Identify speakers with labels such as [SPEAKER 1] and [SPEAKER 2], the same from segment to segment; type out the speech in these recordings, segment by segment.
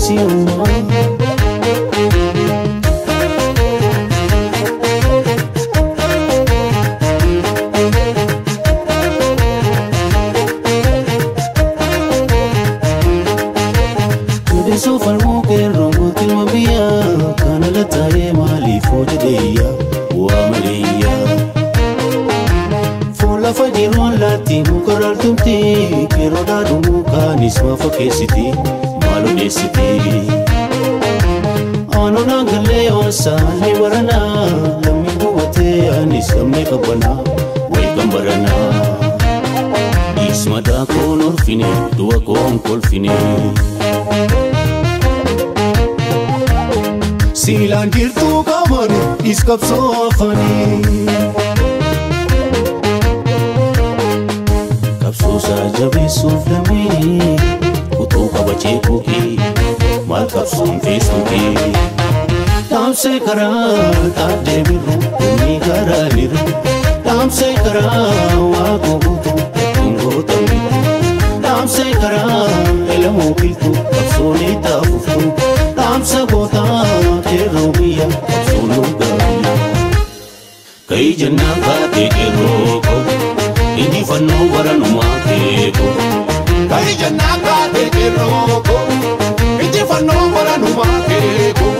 [SPEAKER 1] jeessi ammaa. Sofalmuu qeerroon gootilma biyyaa kana lataa'ee maaliif hojjeteeyyaa waa maleeyyaa. Foon lafa jiru allaatti muka raaltumti qeerroo dhaadhumuu kaanis maa fakkeessiti maal odeessiti. Aanoon aangalee wansaan ni baranaa lammiin gubatee anis lammii qabbanaa wayi kan baranaa. Ismataa koon orfine du'a koon kolfine. Siilaan jirtuu qaamani is qabsoo afaanii. Qabsoosaa jabeessuuf lammiini utuu qaba ceekuuki maal qabsoon feesbuukii. Dhaamsee karaa taaddee birru humni karaa niru. Dhaamsee karaa waa guutuu ittiin gootamni. Dhaamsee karaa elamoo biltu qabsoon itti Dhaamsa gootaa qeerroo biyya qabsoon nu gaariya. Kayi jennaan kaatee qeerroo koo injifannoo baranumaa keekoo.
[SPEAKER 2] Kayi jennaan kaatee qeerroo koo injifannoo baranumaa keekoo.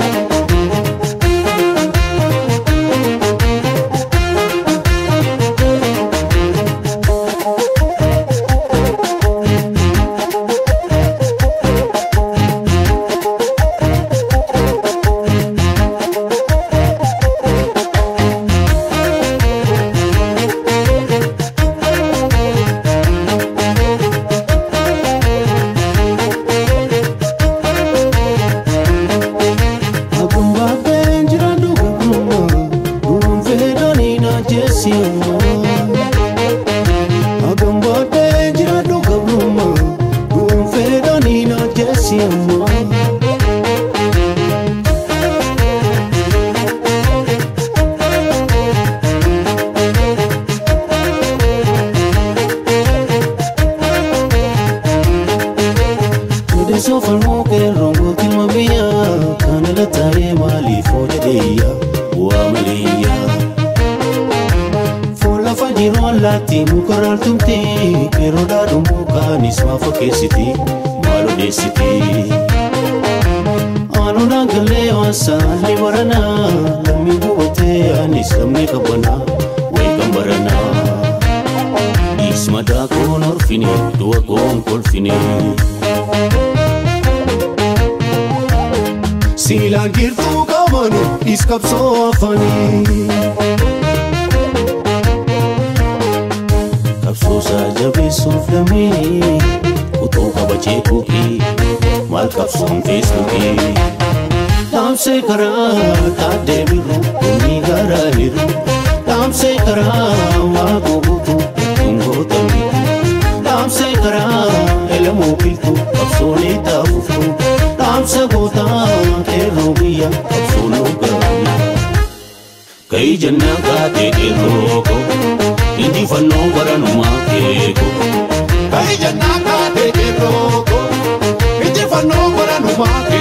[SPEAKER 1] Sofalmuu qeerroon gootilma biyyaa kana lataa'ee maaliif hojjeteeyyaa waa maleeyyaa. Foon lafa jiru allaatti muka raaltumti qeerroo dhaadhumuu kaanis maa fakkeessiti maal odeessiti. Aanoon aangalee wansaan ni baranaa lammii gubatee anis lammii qabbanaa wayi kan baranaa. Ismataa koon orfine du'a koon kolfine.
[SPEAKER 2] Siilaan jirtuu qaamani is qabsoo afaanii.
[SPEAKER 1] Qabsoosaa jabeessuuf lammiini utuu qaba ceekuuki maal qabsoon feesbuukii. Dhaamsee karaa taaddee birru humni garaa niru. Dhaamsee karaa waa guutuu ittiin gootamni. Dhaamsee karaa elamoo biltu qabsoon itti afuftu. Dhaamsa gootaa qeerroo biyya qabsoon nu gaariya. Kayi jennaan kaatee qeerroo koo injifannoo baranumaa keekoo.
[SPEAKER 2] Kayi jennaan kaatee qeerroo koo injifannoo baranumaa keekoo.